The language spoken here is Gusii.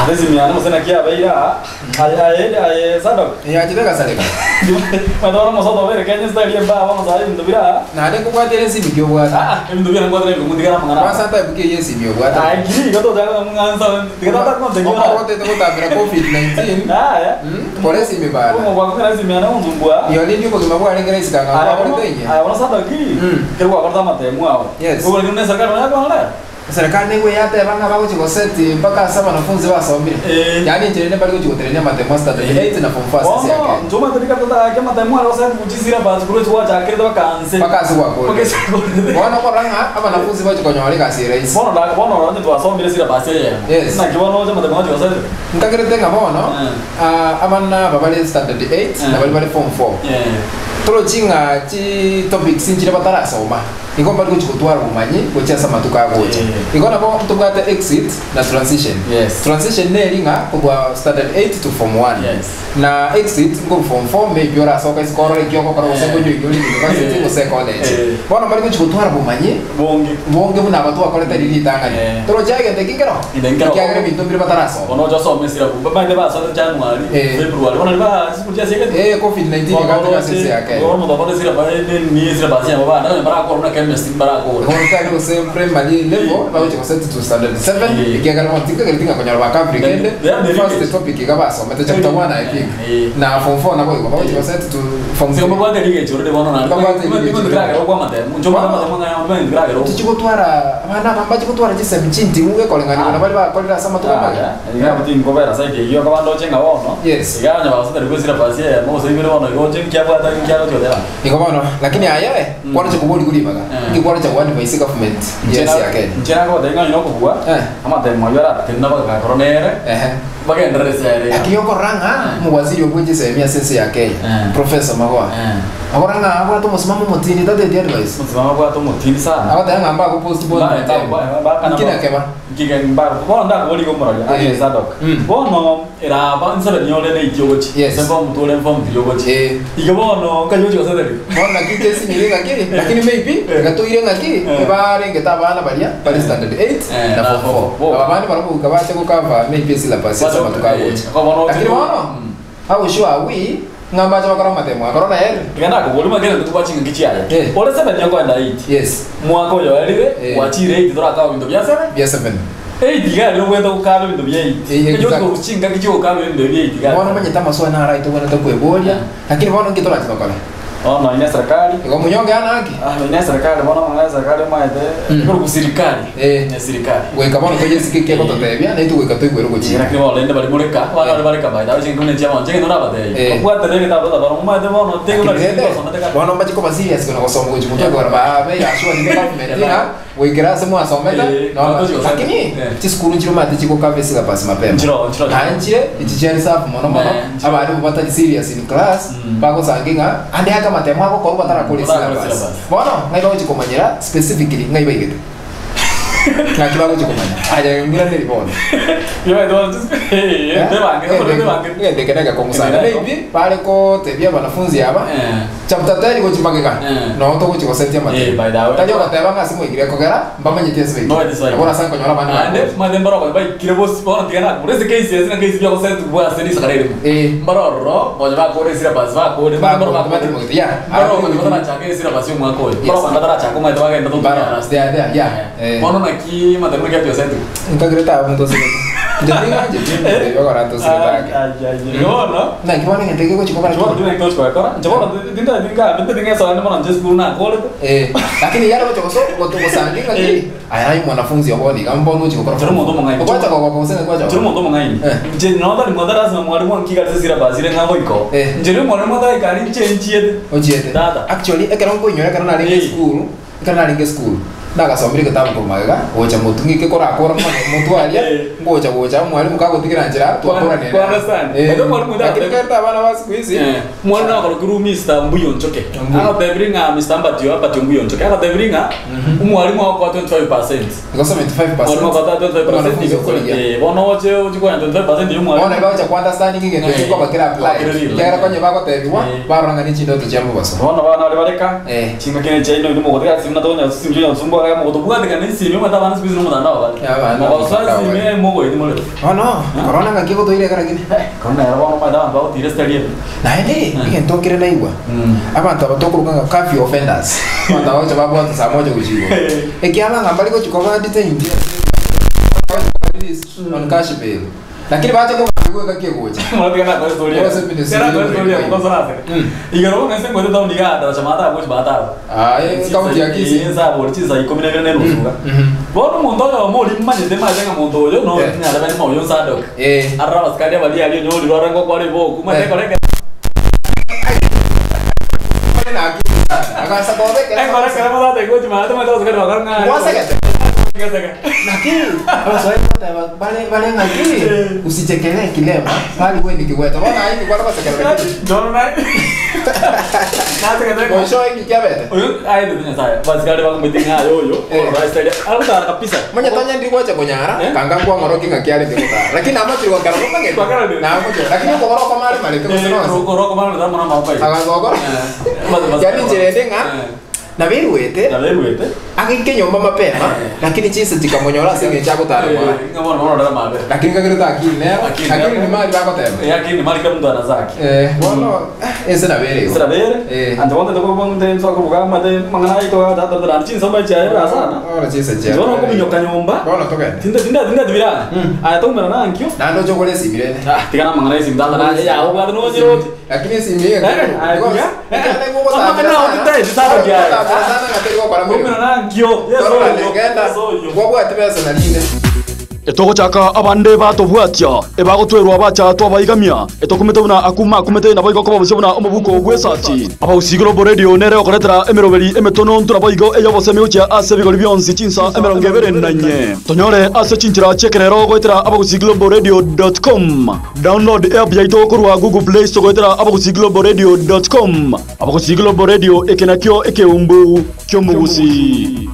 Ase esimi yane gose naki yabeire aa, aye aye aye Sadok. Eyachete egasareka. Omanyete bono omosoto obeire Kenya esitari embaa bono saii ebinto bire aa. Naende nkobwatera esimi ki obwate? Aa, ebinto biane nkobwatera ebikong'u tigara amang'ana aya. Kwanza ntaebuki eyio esimi obwate. Aye kiri igo tochaka ng'a ng'a nsa tiga tata ngontebi ora. Okaba otete gotambera covid 19, Yaya. kora esimi bana. Omongo gwakong'era esimi yane gonsumbua. Iyo nindi obogima bwarenge rahisi kang'a Aye bono, nkwakorete inye. aye bono Sadoki, ekero gwakorete amatemu ao, Yes. okore kende na eserikari nonya yakwana rero. Eserekari nigo eyateba ng'a bagochia goseti mpaka ase abanafunzi basomire, Eh. yaani enchera ende mbare gochia gotenenia amatemo a standard 8 na form 4 ase ense ya Bono, Kenya. inche omanyete rika totagake amatemo are goseti gochia syllabus korwa ase gwachakirete mpaka nse. Mpaka ase Mpaka gwakorire. ase gwakorire. Bono okorora ng'a abanafunzi bagochia konyora egasi ere rahisi. Bono da bono onye twasomire syllabus eyemo. Yes. Naki bono oche amatemo agochia goseti? Nkagerete ng'a bono, Eh. ah, abana aba bare standard 8 Eh. na baria bare form 4, Eh. torochi ng'a chitopics nchire batarasoma. Igo mbare gochia gotwara obomanyi gochia ase amatuko agocha. Igo nabo ntobwate exit na transition. Yes. Transition neri ng'a korwa standard 8 to form 1. Yes. Na exit nkorwa form 4 maybe orasoka isiko orore eki ogokora gose nkojoin ore university gose college. Eh. Bono mbare gochia gotwara obomanyi Bonge. bonge buna aba twakorete riria ritang'ani. Eh. Toroche egento eki nkero? Egento nkero. Ekiagera ebinto mbire batarasoma. Bono oche osome esirabu. Bamaete basomete January, Eh. February. Bono riba chisukuru chiasiegete. Eh, covid 19 egatoka ase ense ya Kenya. Bono omonto Bono tari gose primary level bagochia gose to standard 7 Eh. ekiagera bono tinkagereti ng'a konyora bakabire Then- kende they have the first leakage. topic iga basomete chapter 1 I think Eh. na form 4 nabo igo bagochia gose to form 3 Tichigotwara abana aba mbachigotwara chisemi chinting'u gekoreng'anigwa na baria bakorire ase amatuko amaya. Yes. Igo bono, lakini aye kwaracha koborigwa ribaga, Eh. inki kwaracha goadvise government y'ense ya Kenya? Inche nagotebia ng'a onye nokobua Eh. amatemo ayio aratenena bagakora nere Ehe. bagenderere ase ere. Lakini okorora ng'a omowaziri obwe chisemi ase ense ya Kenya, Eh. Professor Magoha, Eh. akora ng'a abwate omosimamo omotindi tateti advice. Omosimamo abwate omotindi sana. Agoteba ng'a mbago postpone amatemo. Inki nakeba? Bono ndakoboriga omoraria Eh. aye Zadok. Mm. Bono eraba nsebe niore ne iti ogochi. Yes. Nse form tore form three ogochi. Eh. Igo bono nkachi gochi goseteria. Bono naki kesinyire ng'aki, lakini maybe Eh. iga toire ng'aki, Eh. ebarengete abana baria bare Eh. standard 8 Eh, na na form form 4. four. Aba bande barabwo goika bache gokava maybe esyllabus ase amatuko agocha. Bono Lakini bono, Mm. how sure are we ng'a mbache bakore amatemo aya? Korona ere. Iga nakoboria omanyete gento tobwate chingaki chiaye. Eh. Ore seven okoenda eight. Yes. Mwaka oyo oerire, Eh. gwachire eight torakaba binto bia seven. Bia seven. Eight iga ere obwenerete gokaba ebinto bia eight. Eh, Ekio exactly. gochi chingaki chiogokaba ebinto bia eight iga. Bono omanyete amaswali naro aye tobwenerete kweboria, lakini bono nki torache tokore? Bono ine eserikari. Igo omonyonge ana ng'aki? Ah, ine eserikari bono amang'ana ya eserikari omanyete, Mm. ekorokwa sirikari. Eh. Ne sirikari. Goika bono toyesike eki egototebia, naintwe goika toigwere ogochika. Lakini bono rende baria moreka, abana baria bareka by the way chingaki buna echi bono, chingaki norabatebie, Eh. babwatane egetabu tata omanyete bono Lakini rende, bono mbache koba serious kona gosoma gochia motwe ekogera babeire assured ne government ng'a goikera ase mwasomete Eh, nono batochi gosoma. lakini Eh. chisukuru nchire omanyete chigocover esyllabus mapema Nchiro, nchiro. naye nchire echi chia reserve mono mono Eh, nchiro. abarimu batari serious in class Mm. bagosangi ng'a ande ake amatemo agokorwa batarakora Batarakora esyllabus syllabus. bono ng'ai bagochi komanyera specifically ng'ai baigete ng'aki bagochi komanya aye ng'iraneri bono Egento eke negekong'u sana. Maybe bare gotebia abanafunzi aba chapter 10 gochia magega noo togochia gosetia amatemo. Tari ogoteba ng'a ase moikire kogera mbamanyeti ase baikire. Nabo orase nkonyora abande bakoria. Bakore batimogete yeah. Yes. They are there, yeah. Eh. Bono naki matemo naki atioseti Nkagerete abwo ntosirete. Inche ting'ancheti ebinto ebio okora ntosirete ake. Bono Naki bono egento eke gochia kobera bono ki? tindi tochi gokora inche bono tindi tinga tingesoa bono inche esukuru nakorete Eh, lakini yare gocha goso goto gosangi ng'aki Eh. aya naye omwanafunzi obo bono iga mbono ochi gokora Inche nomonto omong'aini. Okwacha kogoka gose ng'aki kwacha Inche nomonto omong'aini Eh. inche nonya tari mwatari lasima mwarimu ankiga ase syllabus ere ng'a goika Eh. inche riria omwarimu ataraika aria inche nchiete Ochiete. Tata. Actually ekero nkoinyora ekero narenge Eh. esukuru Ekero narenge esukuru, nagasomire egetabu korwa magega, gocha motwe ng'ike korakora mone motwe aria, Eh. ngocha gocha omwalimu kagotigera nchera twakoranera. Kwa understand. Eh, Lakini omwalimu lakini tata- kerete abana ba siku hizi, Eh, omwana nakorokirwe Mr. Mbuya Onchoke. Mbuya. Agotebiri ng'a Mr. Mbatio, Mbatio Mbuya Onchoke. Agotebiri ng'a omwalimu agokoa 25%. igo 75% Omwalimu agokoa 25% omwanafunzi okorigia. Eh, bono oche ochi konya 25% ya omwalimu. Bono iga ocha ku understanding egento Eh, ekio koba kere applied. kere real. Ekiagera konye bagotebigwa, Eh. barora ng'a ne chindoto chia mobaso. Bono abana baria bareka Eh. chingaki ne chiaino inwe mogotiga ase buna tokonya ase chinchwa nsumbua. Ekogera mogotobwatekana esimi omanyete abana siku hizi nomotandao bare. Yeah, abana Mogosoa nomotandao esimi bare. mogoeti more. Bono, korona ng'aki egotoira ekero kende? Korona ero bono omanyete abanto bagotira esitari ebe. Naende, egento nkere naigwa, abanto aba tokoroka ng'a curfew offenders, abanto aba gocha babwatwa saa moja gochia igoro. Ekiagera ng'a mbari gochia koba detained ase koba released on cash bail. Lakini bache kogambigwa engaki egocha. Mwana tiga nakoe story eye. Ose ministry Tiga nakoe story eye, eye. mokosora aseke. Igoro bono ase ngoete town igaa Darasha maate agochi maate aba. Aye, county ya Kisii. Ee, nsa abori chinsa ikomi na ibere na enusu iga. Bono omonto oyomo oria mmanyete maete ng'a monto oyo no Eh. nyarebe ng'a oyo nsadok. Eh. Arore abasikari abaria aria onyorire orenge okware iboku, omanyete Eh. ekore ekere Ore na akili sana. Akaanza kobekera. ekore ekere mosate gochi maate omanyete abasikari bakore ng'a Gwasegete? Ngeseka. Lakini Abaswahili bateba bare bare ng'aki usichekelee kilema bali we ni kiwete. Bono aye inki gosekerera lakini. Bono naye nasegete ng'a Mwisho inki kiabete? oyo aetete Nyasaye abasikari bakomwete ng'a aye oyo Eh. orora agotara kabisa. Onye tonya ndiri gocha konyara Eh? kanga nkwang'orokia ng'aki arenge gotara. Lakini namochire gokera momanyete. Gokera Namochire. Lakini okogoro okome are marete gose nonsi. Oroko mara mara amaboko aye. Agasoa okoro. Eh. Yaani inchera ende ng'a Eh. Naberuete, Naberuete. agaika enyomba mapema, lakini chinsa chikamonyora ase engencho agotara Eh, kora. ng'a bono bono orore amabe. Lakini kagerete akili nero, Akili akili nero. ni mali bagoteba. Eh, akili ni mali kila mtu ana zake. Eh, bono ense nabo ere igo. Ense nabo ere. Eh. Anche bono tete nsoa kobuga amate mang'ana aito tata tata chinsa mbae chiaye bra sana. Bono chinsa chiaye. Bono nkominyoka nyomba. Bono togende. Tinda tinda tinda tibirana. Aya toumera nankio. Naende oche ogore esimi rende. Ah, tiga namang'ana esimi tata naye yago obwate nonye roche. Lakini esimi eye Eh, aye, because tiga. ekero nigo ogotambera Amang'ana sana, otitaeti sana kiaye. ogotambera sana ng'a teri gokora meremo. Toumera nankio. Yeso Torora oyo. genda, Yeso oyo. kwabwati besa na rinde. Etogochaka abande batobwatia, ebagotwerwa bacha twabaigamia, etokumete buna akuma akumete naboigo koba bosio buna omobuko bw'esati. Abagusii Global Radio nere okoretera emeroberi emetono nto naboigo ey'obosemi gochia ase ebigori bionsi chinsa emerongo ebere na inye. Tonyore ase chinchera chi'ekerero goetera abagusiiglobalradio.com. Download app yaito korwa Google Play Store goetera abagusiiglobalradio.com. Abagusii Global Radio eke nakio ekeumbu ki'omogusii.